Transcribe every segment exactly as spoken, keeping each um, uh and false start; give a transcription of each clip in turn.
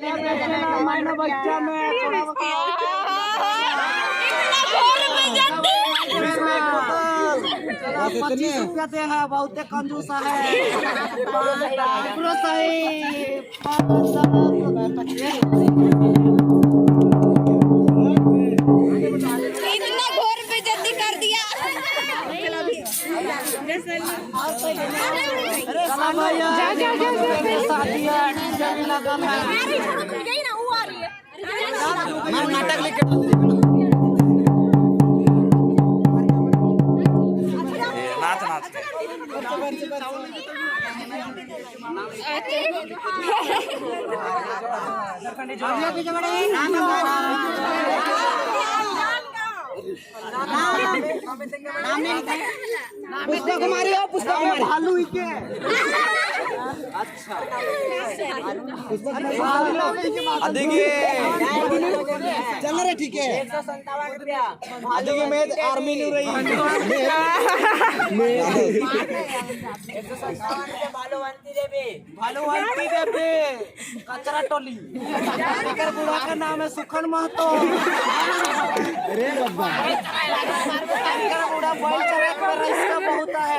मायना बच्चा में थोड़ा बहुत इतना घोर बेइज्जती। पच्चीस रुपया दे है, बहुते कंजूस है। पाँच, पाँच, सही। इतना घोर बेइज्जती कर दिया। जा, जा, जा, जा। नाटक लिख के नाच, नाच। पुष्पा कुमारी हो, पुष्पा कुमारी। भालू ही के। अच्छा। अदिगे। चल रे, ठीक है। अदिगे मैं आर्मी नू रई। एक सौ सत्तावन के भालू बंती देवी। भालू बंती देवी। कचरा टोली। एकर बुढ़ा का नाम है सुखन महतो। अरे बाबा। एकर बुढ़ा बैल चरा के रईस का बहुत है।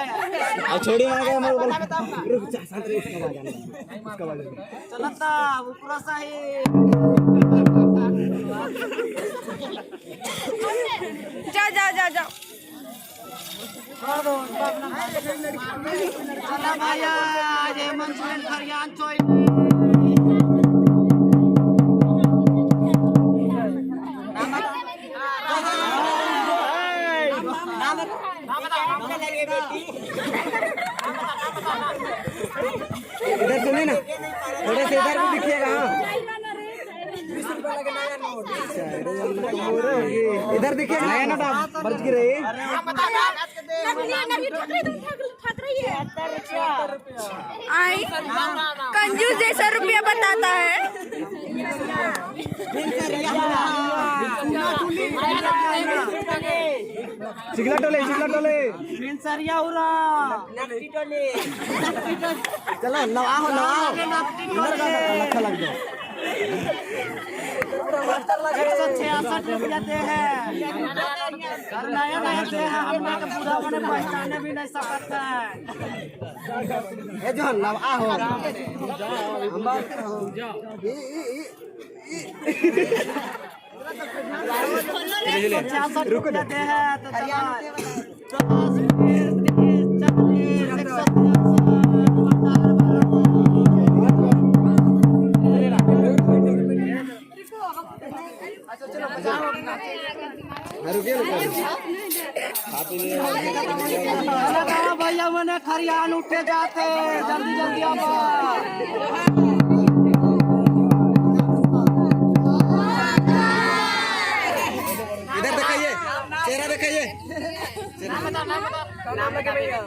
आ, छोड़िए, आ गया हमारे ऊपर। रुक जा, शांत रहिए, इसका बाजा नहीं। इसका बाजा नहीं। चलता, ऊपरा साही। जा, जा, जा, जा। चला भैया, आज हेमंत सोरेन खरियान चोई। इधर सुनिए ना, थोड़े से इधर भी दिखिएगा। हाँ, इधर देखिए, नया नोट बरचकी रई। आई, कंजूस जैसा रुपया बताता है। चिगला टोले, चिगला टोले। मिनसरिया उरा। चलो, नवा हो, नवा हो। इधर का लखा लग जाओ। एक सौ छियासठ रुपया दे है। और नया नया दे है, हमने तो पूरा मने पहचाने भी नहीं सकत है। ए जो नवा हो। हम बात करो। ई, ई, ई। रुको। भैया मने खरियान उठे जाते, जल्दी जल्दी आवा। इधर दिखाइए, चेहरा दिखाइए। नाम बताओ, नाम बताओ। नाम बताओ भैया।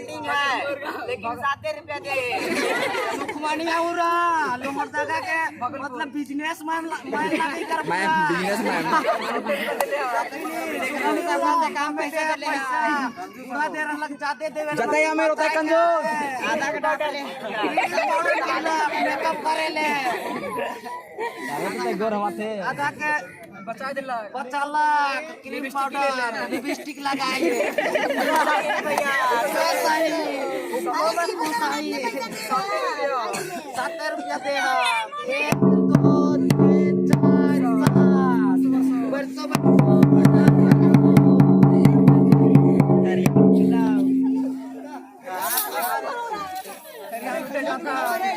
लेकिन साते रुपया दे। सुखमनी उराँव, लोहरदगा के, मतलब, businessman ला-, man लागे कर मैं पूरा। Businessman। सुखमनी उराँव से काम पैसा, पैसा। पूरा दे रहला, जाते देवे जतई हमें रोता कंजूस। आधा घंटा ले। Makeup करे ले। अरे तो गोर हवा थे। आधा के बचा देला। बचाला, cream powder, lipstick लगाई। भैया, सही। सही। सत्तर रुपया दे। एक, दो, तीन, चार, पाँच। बरसों, बरसों।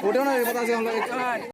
उठो ना, ये बता दे हम लोग एक